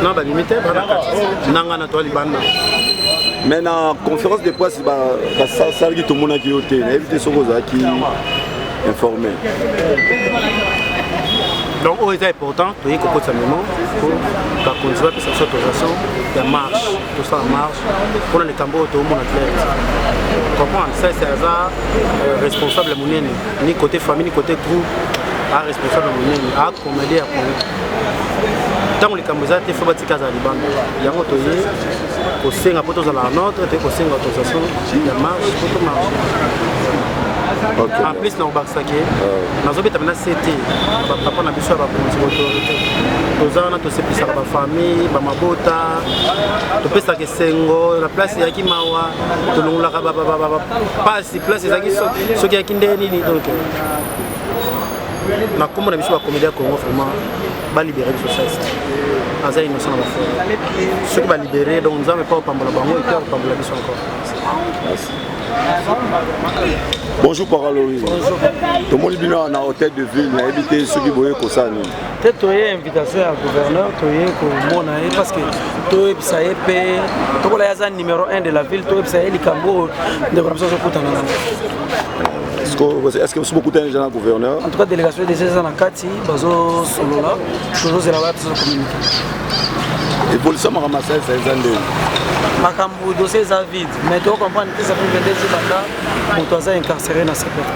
Na babimi te, bana kati nanga na toa libanda. Mais na conférence de presse basalaki, tomonaki yo te. Nayebi te soki ozalaki informé. Donc oyo eza important, toyei kokotisa memo po bakonzi bapesa biso autorisation ya marche, tosala marche mpona likambo oyo toomona clair. Comprendre, ça c'est aza responsable monene, ni côté famille ni côté groupe, a responsable monene, a comédie ya Congo. Ntango likambo eza te, faut batika azala libanda. Yango toye kosenga mpo tozala en ordre, toye kosenga autorisation ya marche mpo tomarche. En plus, na kobakisaki, nazobeta mpena se te, bapapa na biso ya bakonzi, autorité, toza wana, tosepelisaka bafamille, bamabota, topesaka esengo na place ezalaki mawa, tolongolaka pasi place ezalaki soki eyaki nde nini. Donc na nkombo na biso bacomédie ya Congo, vraiment balibere biso. Saisi aza innocent na bafrère. Soki balibere, donc Nzambe mpa kopambola bango epe akopambola biso encore. Merci. Bonjour Paralori. Tomoni bino na hôtel de ville, nayebi te soki boye kosala nini. Te, toye invitation ya gouverneur, toye komona ye parce que toyebisa ye mpe tokola ye aza numéro 1 de la ville, toyebisa ye likambo oyo ndeko na biso azokutana nango. Est-ce que soki bokutani déjà na gouverneur? En tout cas, délégation déjà eza na kati, bazosolola, tozozela baya biso communiqué. Évolution makambo asalisa eza ndeni? Makambo dossier eza vide, mais tocomprendre te, ça fait 22 jours banda moto aza incarcéré na CPF.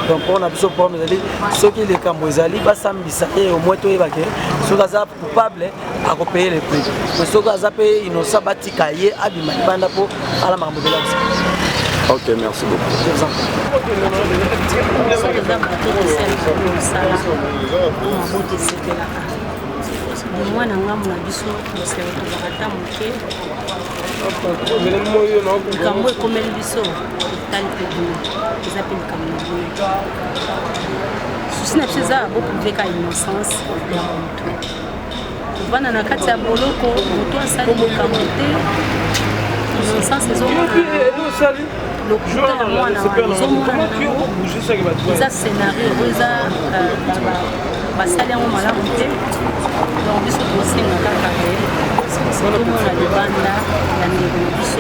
Donc mpona biso problème ezali, soki likambo ezali, basambisa ye, au moins toyeba ke soki aza coupable, akopaye le prix, mais soki aza mpe innocent, batika ye abima libanda mpo ala makambo ebele akosala. Ok, merci beaucoup. Je vous en prie. Soki eza bato tosalaka mosala, mabota esepelaka mwana ngambo na biso, mosele tozaka ata moke. Likambo ekomeli biso, etali mpe bino, eza mpe likambo na bino. Souci na biso eza boprouve ka innocence ya moto kovanda na kati ya boloko. Moto asali likambo te, innocence ezomona, lokuta ya mwana wana ezomonana nango. Eza scénario oyo eza basali yango malamu te. Donc biso tosenga kaka tomona libanda ya ndeko na biso,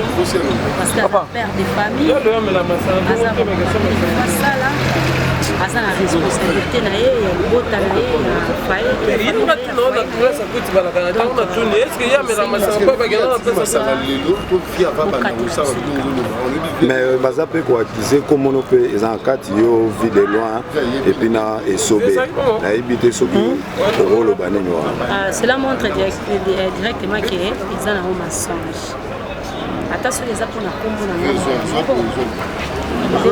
parce que aza père de famille, aza asala, aza na responsabilité na ye ya libota na ye, ya foyer. Mais baza mpe koaccuser komono mpe eza na kati yo, Vue de Loin et puis na Esobe. Nayebi te soki okoloba nini wana. Cela montre directement ke eza nango mensonge, ata soki eza mpona nkombo na nga nga na 19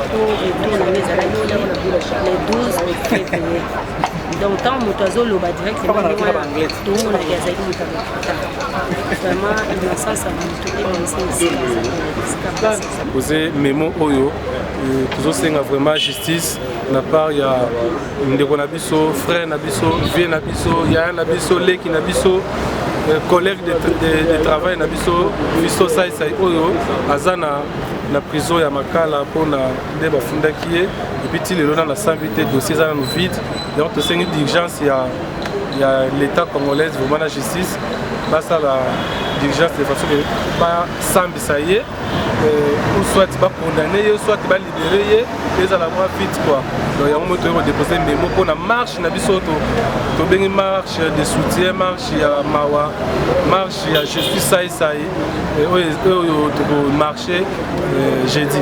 po retour na nga ezalaki le 12 février. Donc ntango moto azoloba directement ndenge wana, tomonaki azalaki moto ya lokuta. Vraiment, innocence ya moto ebimisa esika. Pose memo oyo, tozosenga vraiment justice na part ya ndeko na biso, frère na biso, vieux na biso, yaya na biso, leki na biso, collègue de travail na biso, Fisto Saisai, oyo aza na prison ya Makala mpona nde bafundaki ye. Et puis ti lelo nano asambi te, dossier eza nano vide. Donc tosengi d'urgence ya l'État congolaise, vraiment na justice, basala d'urgence de façon ke basambisa ye, ou soit bacondamne ye, soit balibere ye, ezala mwa vite quoi. Donc yango mo toyei kodépose memo mpona marche na biso tobengi marche de soutien, marche ya mawa, marche ya "Je suis Saisai", oyo tokomarche jeudi.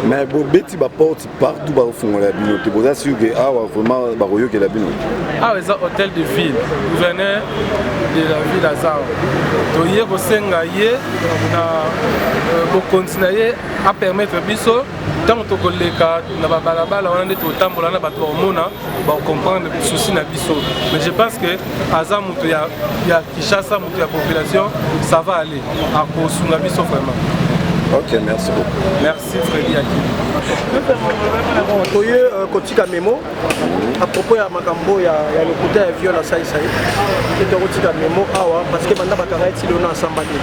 Mais bobeti baporte partout, bakofungola bino te. Boza sûr ke awa vraiment bakoyokela bino? Awa eza hôtel de ville, gouverneur de la ville aza awa. Toye kosenga ye na bokonzi na ye apermettre biso, ntango tokoleka na babalabala wana nde totambola na bato, bakomona, bakocomprendre souci na biso. Mais je pense que aza moto ya Kinshasa, moto ya population, ça va aller, akosunga biso vraiment. Ok, merci beaucoup. Merci Freddy Akili. Bon, toye kotika memo à propos ya makambo ya lokuta ya viol asalisa ye te. Tokotika memo awa parce que banda bakanga ye ti lelo na asamba te,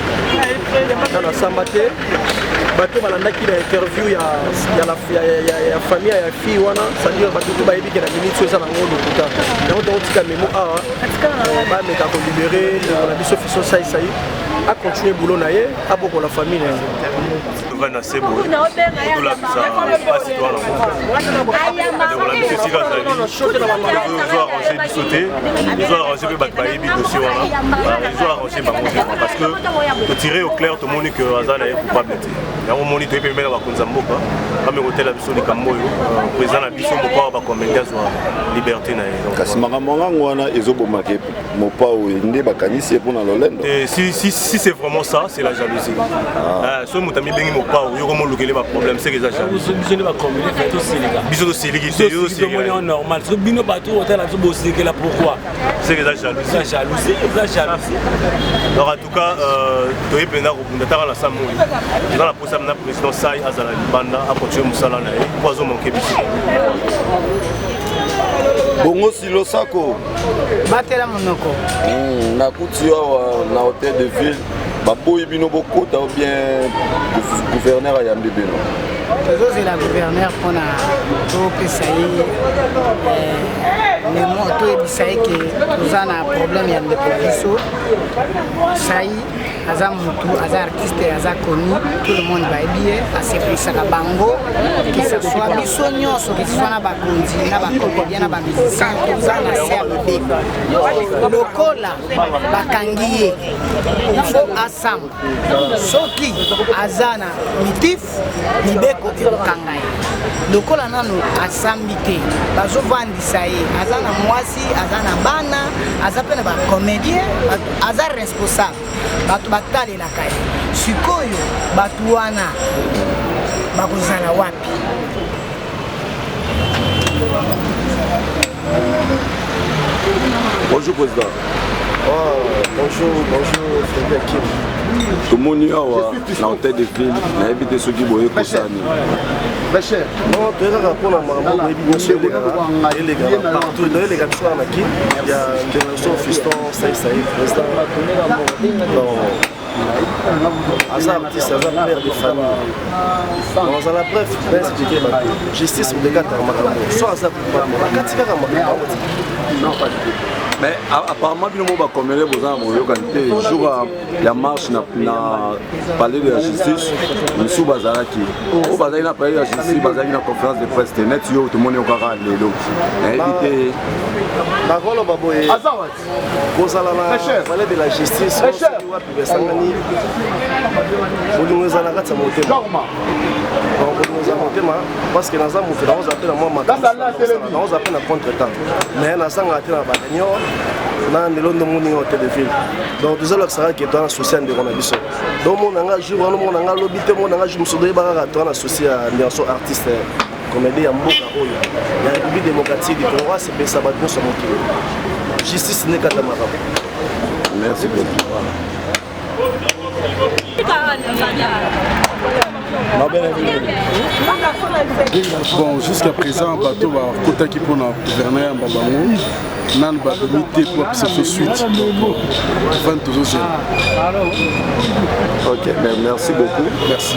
nano asamba te. Bato balandaki na interview ya famille ya fille wana, c'est-à-dire bato to bayebi ke na minute oyo eza nango lokuta. Yango tokotika memo awa, bameka kolibérer ndeko na biso Fiston Saisai, acontinue boulot na ye, abokola famille na ye. Tovanda se boye, tolakisa mpasi to wana. Ndeko na biso esika azali, ezo arrange biso te, ezo arrange mpe bato bayebi dossier wana, ezo arrange bango te, parce que totire au clair, tomoni ke aza na ye coupable te. Yango omoni toyebi pembeni na bakonzi ya mboka, bame kotela biso likambo oyo, président na biso moko bakomende azwa liberté na ye. Kasi makambo ngango wana ezobomaka Mopao nde bakanisi ye mpona lolendo. Si, si c'est vraiment ça, c'est la jalousie. Ah. Soki moto amibengi Mopao, yo komolukele baproblème, c'est que eza jalousie. Biso nde bacomédien, fe tosilika. Biso tosiliki te, yo. Tomoni normal. Soki bino bato otala biso, bosilikela pourquoi? C'est que eza jalousie. Eza jalousie, eza jalousie. Donc en tout cas, toye mpenza kobunda taka na sa moi. Toza na posa na président Sai azala libanda, acontinue mosala na ye po azomanke biso. Bongo Silosako. Batela monoko. Nakuti yo awa na hôtel de ville, baboyi bino bokota ou bien gouverneur ayambi bino? Tozozela gouverneur mpona topesa ye memo, toyebisa ye ke toza na problème ya ndeko biso Sai. Aza mutu, aza artiste, aza connu, tout le monde bayebi ye, asepelisaka bango, que ce soit biso nyonso, que ce soit na bakonzi, na bacomédien, na bamusicien, toza na se ya mibeko. Lokola bakangi ye, il faut asamba. Soki aza na motif, mibeko ekokanga ye. Lokola nano asambi te, bazovandisa ye. Aza na mwasi, aza na bana, aza mpe na bacomédien, aza responsable, bato batalelaka ye. Sikoyo bato wana bakozala wapi? Bonjour président. Oh, bonjour, bonjour Frédéric Kim. Tomoni awa na hôtel de ville, nayebi te soki boye kosani. Non, toye kaka mpona makambo boyebi nyonso elekaka partout. Toyeleka biso wana na Kin ya ndeko na biso Fiston Saisai, président. Bon, aza artiste, aza père de famille. Donc azala, bref, na expliquer bato, justice modekataka makambo. So aza coupable, bakati kaka makambo. Mais apparemment bino mo bacomédien boza na boyokani te. Jour ya marche na palais de la justice, misusu bazalaki, oyo bazalaki na palais de la justice bazalaki na conférence de presse te. Neti yo, tomoni yo kaka lelo, nayebi te. Nakoloba boye, kozala na palais de la justice, soki wapi besangani, bolingo eza na kati ya motema. Bolingo eza motema, parce que naza moto, nakozala mpe na mwa makambo, nakozala mpe na contre temps, mais nazangaka te na baréunion na lelo. Ndomoni nga hôtel de ville, donc tozalakisaka ke toza na souci ya ndeko na biso. Donc mona nga jour wana, mona nga lobi te, mona nga jour mosusu, toyeba kaka toza na souci ya ndeko so artiste comédien ya mboka oyo ya République démocratique du Congo, asepelisa bato nyonso ya mokili. Justice nde kata makambo. Merci beaucoup. Bon, jusqu'à présent bato bakotaki mpona gouverneur yamba bango, nanu babimi te mpo bapesa biso suite. Donc vente, tozozela. Ok, merci beaucoup. Merci.